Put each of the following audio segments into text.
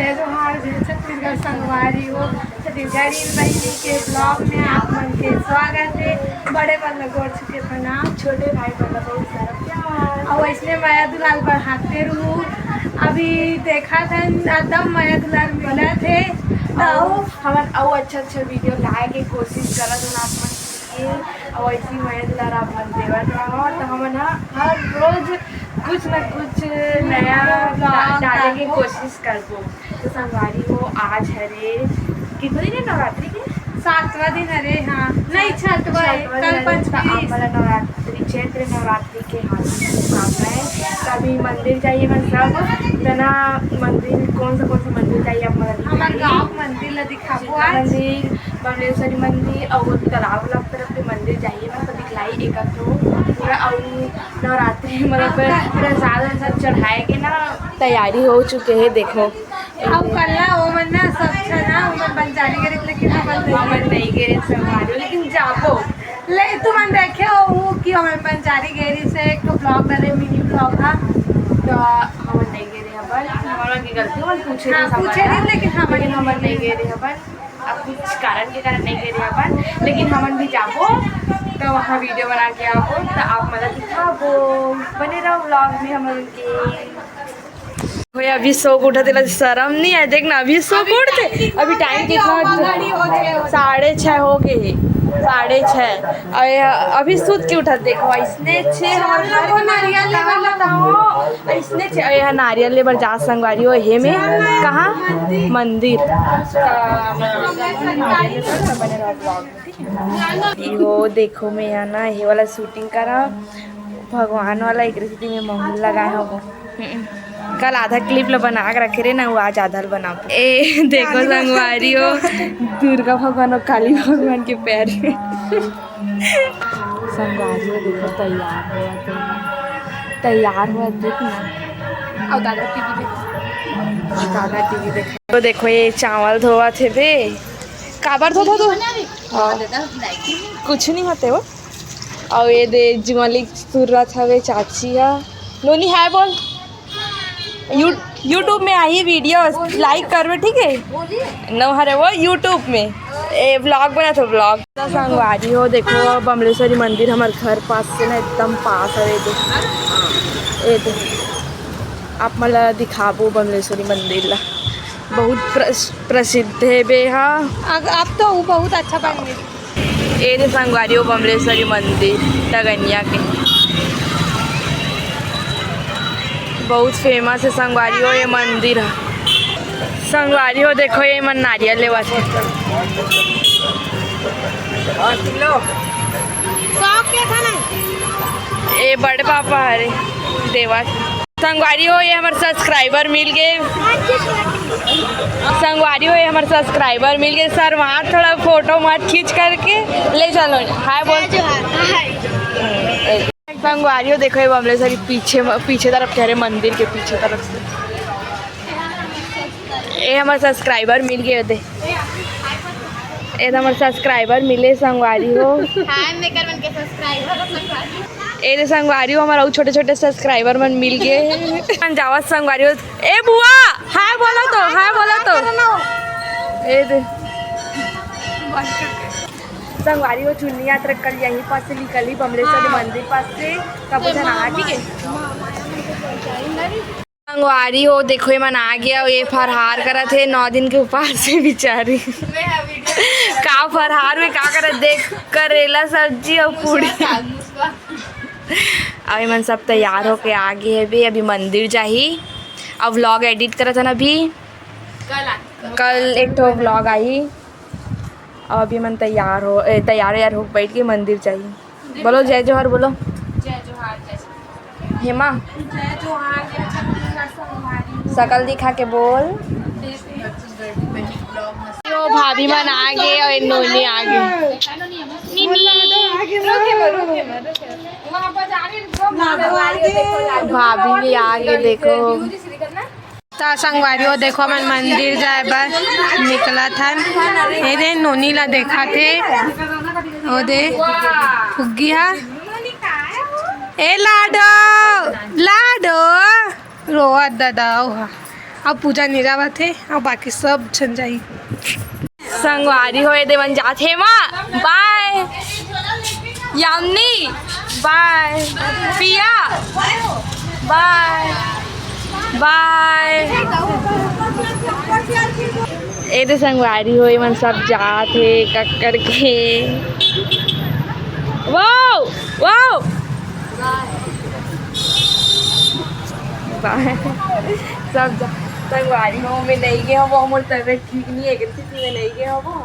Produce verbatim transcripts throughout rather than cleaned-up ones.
जय जोहार, जय छत्तीसगढ़ संगवारी हो। छत्तीसगढ़ी बहिनी के vlog में आप मन के स्वागत है। बड़े मन ला गोड़ छू के प्रणाम, छोटे भाई मन ला बहुत सारा प्यार। और ऐसने मया दुलार बढ़ाते रहू। अभी देखा था, एकदम मया दुलार मिला थे। तो अउ हमन अउ अच्छा अच्छा video लाए के कोशिश करत हन आप मन के। अउ ऐसी मया दुलार आप मन देवत रहो, तो हमन ह हर रोज कुछ न कुछ नया डा-, डाले के कोशिश करबो। तो संगवारी हो, आज हरे कितना दिन है नवरात्रि के? सातवां दिन हरे। हाँ, नहीं, छठवां है, छठवां दिन कल हरे, तो पंचमी आप है। वाला नवरात्रि, चैत्र नवरात्रि के हार्दिक शुभकामनाएं। तो अभी मंदिर जाइए, मन सब जना मंदिर, कौन सा कौन सा मंदिर जाइए आप मन हमर गाँव के मंदिर ला दिखाबो आज। मंदिर, बमलेश्वरी मंदिर और वो तालाब वाला तरफ के मंदिर जाइए, मन सब दिखलाई एक आध ठो पूरा। और नवरात्रि मतलब प्रसाद वसाद चढ़ाए के ना तैयारी हो चुके है। देखो, अउ कल्ला ओमन ना सब छना ओमन बंजारी गे रहिस, लेकिन हमन नहीं हमन नहीं गे रहे संगवारी, लेकिन जाबो। ले तुमन देखे हो वो कि हमन बंजारी गे रहिस, एक ठो vlog डरे, mini vlog हा। तो हमन नहीं गे रहे हबन, हमन की गलती, हमन पूछे हाँ, रहे पूछे संगवारी, रहे, लेकिन हमन लेकिन नहीं हमन नहीं गे रहे हबन। अब कुछ कारण के कारण नहीं गे रहे हबन, लेकिन हमन भी जाबो, तो वहाँ video बना के आबो, तो आप मन ला दिखाबो। बने रहो vlog में हमन के। ओए, अभी सो के उठा, तेला शरम नहीं आए? देख ना, अभी सो के उठते, अभी time कितना? साढ़े छः हो गए है, साढ़े छः। अरे, अभी सूत के उठा, देखो, इसने छः हमर घर के नारियल ले बर बताओ, इसने छः, अरे, यहाँ नारियल ले बर जा संगवारी हो, हे में कहाँ? मंदिर। यो देखो, मैं यहाँ ना ये वाला shooting करा, भगवान वाला एक रसीदी में मम्मी लगाए हो। हम्म। कल आधा clip ला बना के रखे रहे ना, वो आज आधा ला बनाबो। ए देखो संगवारी हो, दुर्गा भगवान और काली भगवान के पैर में। संगवारी हो देखो, तैयार हुआ थे, तैयार हुआ, देख ना। और दादा टीवी देख, दादा टीवी देख। तो देखो, ये चावल धोवा थे बे, काबर धोता तू? हाँ। कुछ नहीं होते वो। और ये दे जुआली सुरत हवे चाची हा। नोनी हाय बोल। यू-, YouTube में आही video, like करबे, ठीक है? नो हरे वो YouTube में ए vlog बना तो vlog। संगवारी हो देखो, बमलेश्वरी मंदिर हमर घर पास से ना एकदम पास है। ये दे, ये दे। आप मन ला दिखाबो बमलेश्वरी मंदिर ला, बहुत प्रस-, प्रसिद्ध है बे हा। अब, अब तो वो बहुत अच्छा बन गई। ए दे संगवारी हो बमलेश्वरी मंदिर टगनिया के, बहुत famous है संगवारी हो ये मंदिर ह। संगवारी हो देखो, ये मन नारियल लेवा थे। सौ के था ना? ए बड़े पापा हरे देवा थे। संगवारी हो, ये हमर subscriber मिल गए। संगवारी हो, ये हमर subscriber मिल गए। सर, वहाँ थोड़ा photo मत खींच करके ले चलो। हाय बोल। जय जोहार। हाय। संगवारी हो, देखो, ये बमलेश्वरी पीछे, पीछे तरफ कह रहे, मंदिर के पीछे तरफ से। ये हमर subscriber मिल गए होते। ए तो हमर subscriber मिले संगवारी हो। हाय मेकर मन के subscriber, संगवारी। ए दे संगवारी हो, हमर अउ छोटे-छोटे subscriber मन मिल गे। मन जावत संगवारी हो। ए बुआ, हाय बोलो तो, हाय बोलो तो। ए दे। संगवारी हो, चुन्नी यात्रा कल यहीं पास से निकली, बमलेश्वरी हाँ। मंदिर पास से। तब उधर आ, ठीक है। संगवारी हो, देखो, ये मन आ गया, ये फरहार करत हे, नौ दिन के उपास से बिचारी। का फरहार में का करत, देख, करेला सब्जी और पूड़ी। अब ये मन सब तैयार होके आ गए हे बे, अभी मंदिर जाही। अब vlog edit करत हन अभी, कल एक ठो vlog आही। अब अभी मन तैयार हो, ए, तैयार वैयार हो बैठ के मंदिर जाही। बोलो जय जोहार, बोलो। जय जोहार, जय छत्तीसगढ़। हेमा, जय जोहार, जय छत्तीसगढ़ संगवारी। शकल दिखा के बोल। यो भाभी मन आ गे और नोनी आ गे। नीनी। भाभी भी आ गे, देखो। त संगवारी हो, देखो, हमन मंदिर जाए बर निकलत हन। ए दे, नोनी ला देखत हे। ओ दे, फुग्गी हा। ए लाडो, लाडो, रोवत ददा, ओ हा। अब पूजा निरावत हे, अब बाकी सब झन जाही। संगवारी हो, एदे मन जात हे माँ। बाय यामिनी, बाय पिया, बाय बाय। एदे संगवारी हो, एमन सब जात हे कक्कर के। Wow, wow. बाय। सब जा-, संगवारी हो, मैं नहीं गए हवं, मोर तबीयत ठीक नहीं है, कहती थी मैं नहीं गए हवं।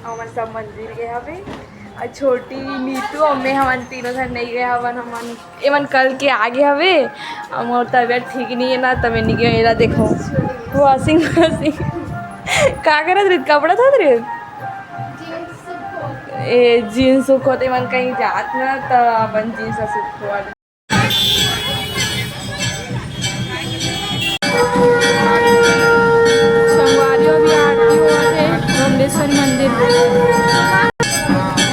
हमन सब मंदिर गए हवे, अउ छोटी, नीतू अउ मैं, हमन तीनों झन नहीं गए हवन। हमन, एमन कल के आ गए हवे, अउ मोर तबीयत ठीक नहीं है ना, त मैं नहीं गए। एला देखो, washing machine। का करत रहित? कपड़ा धोत रहित? ए, jeans सुखोत, एमन कहीं जात ना, त अपन jeans सुखोत। संगवारी हो, अभी आरती होत हे भुवनेश्वरी मंदिर।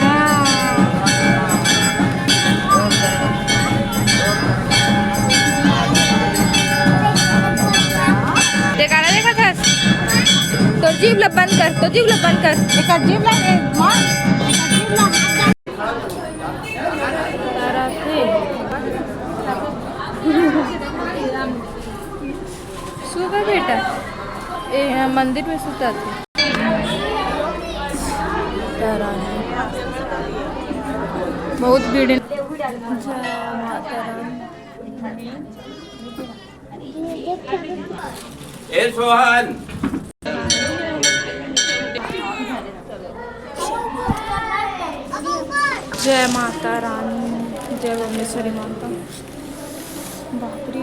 हाँ। ते काला देखत हस? तोर जीभ ला बंद कर, तोर जीभ ला बंद कर। एकर जीभ ला, ए, माँ, एकर जीभ ला हाथ डाल। तारा थे। सुबह बेटा, ए, मंदिर में सुता थे। तारा है। बहुत भीड़ है। जय माता रानी। ए सोहन। जय माता रानी, जय भुवनेश्वरी माता। बाप रे,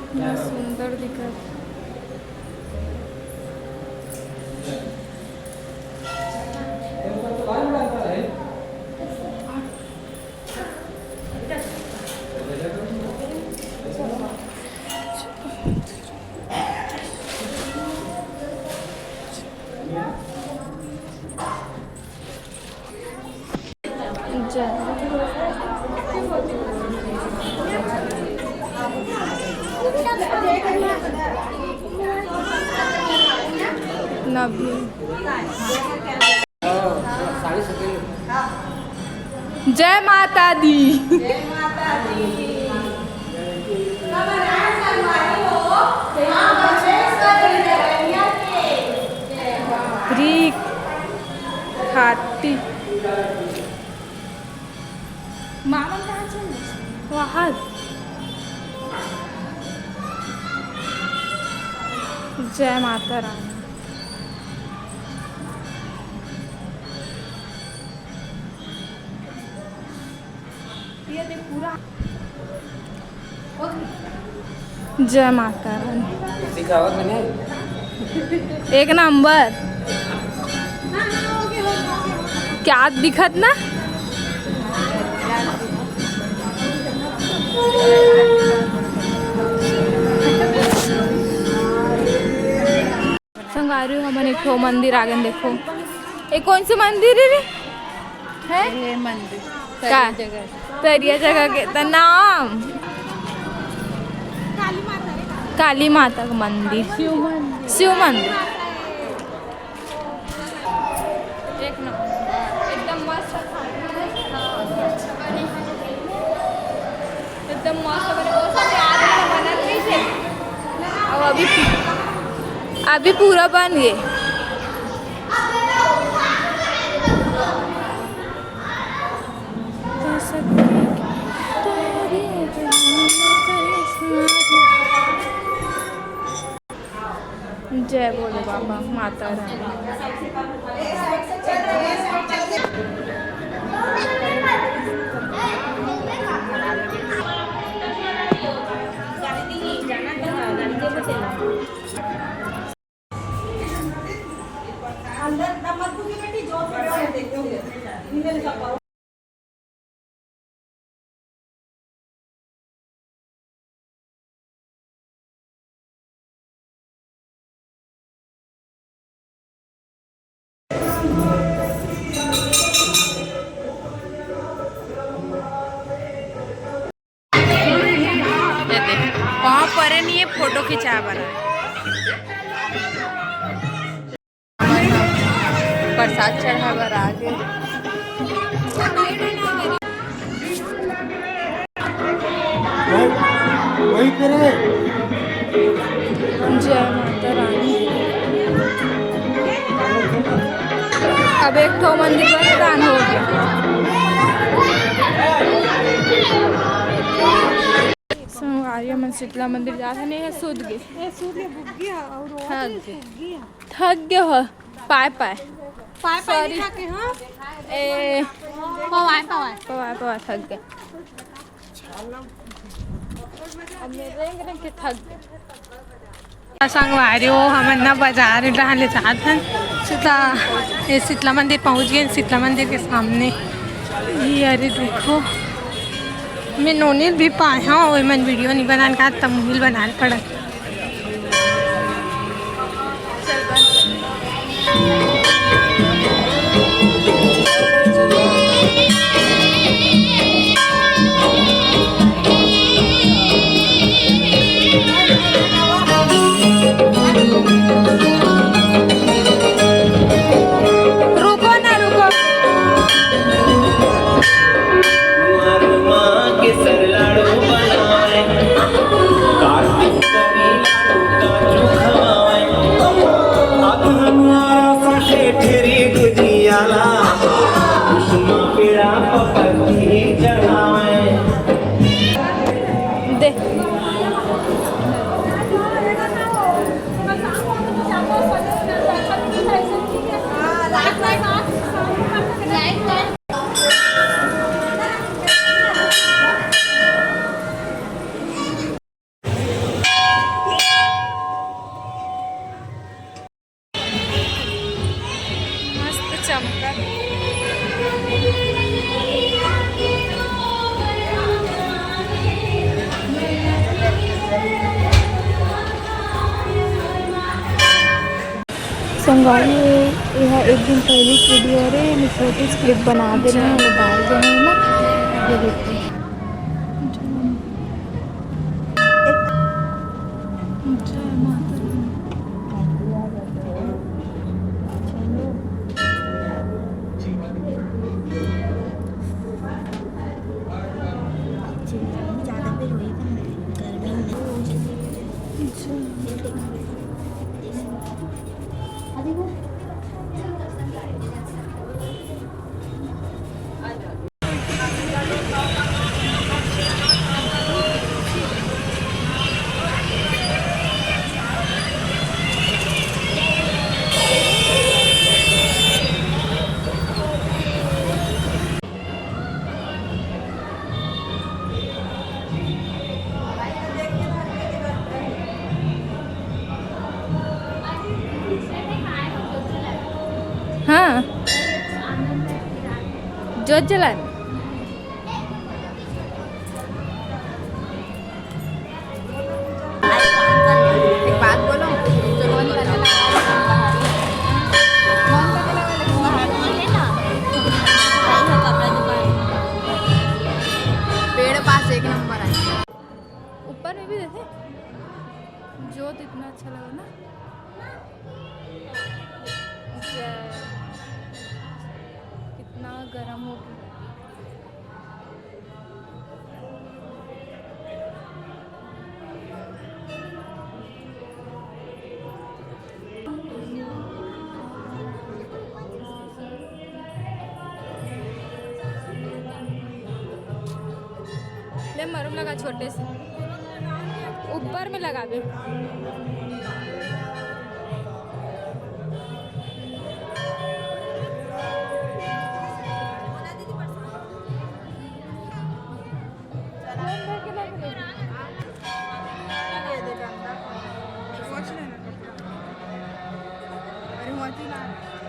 इतना सुंदर दिखत। नबी। जय माता दी। री खाती। मामन कहाँ चल गए? वहाँ। जय माता रानी। ये देख पूरा। जय माता रानी। दिखावत नहीं। एक नंबर। क्या दिखत ना? संगवारी हो, हमन एक ठो मंदिर आ गेन। देखो, ये कौन से मंदिर है रे? है? ये मंदिर। का? तरिया जगह। तरिया जगह के त नाम? काली माता का मंदिर। शिव मंदिर। शिव मंदिर। एक नंबर, एकदम मस्त था। एकदम मस्त बने, वो सब याद में बनत नहीं थे। अब अभी, अभी पूरा बन गए। जय भोले बाबा, माता रानी। अरे नहीं, ये फोटो खिंचा बर आए। प्रसाद चढ़ा बर आगे। वही, वही करे। जय माता रानी। अब एक ठो मंदिर बने दान हो गया। संगवारी मन शीतला मंदिर जात हे, नहीं हे, सूत गे। ए, सूत गे, बुग्गी हे, और वो हाँ, भी जी। बुग्गी हे। थक गे हो, पाए पाए। पाए पाए sorry। नहीं थके, हाँ? ए, पवाए, पवाए। पवाए, पवाए, थक गे। अब मैं रेंग रेंग के थक गे। संगवारी हो, हमन ना बाजार डहर ले जात हन। सीधा ये शीतला मंदिर पहुंच गए, शीतला मंदिर के सामने। ये अरे देखो, मैं नोनी ल भी पाए हंव, ओमन video नहीं बनान का, त मुहिल बनाए पड़त। रुको ना, रुको। दे। मस्त चमकत। संगवारी, एहा एक दिन पहली के video हरे, मैं photos clip बना दे रहेंव, ओला डाल दे रहेंव ना, ये देखो। जय माता दी। हाँ, जोत जलान। एक बात बोलो, जो मन करने लगा है, मन करने लगा, लेकिन बाहर नहीं है ना। पेड़ पास एक नंबर है। ऊपर में भी देखे, जोत इतना अच्छा लगा ना। जय। कितना गर्म हो गया। ले मरुम लगा छोटे से, ऊपर में लगा दे। अरे, वहाँ चला।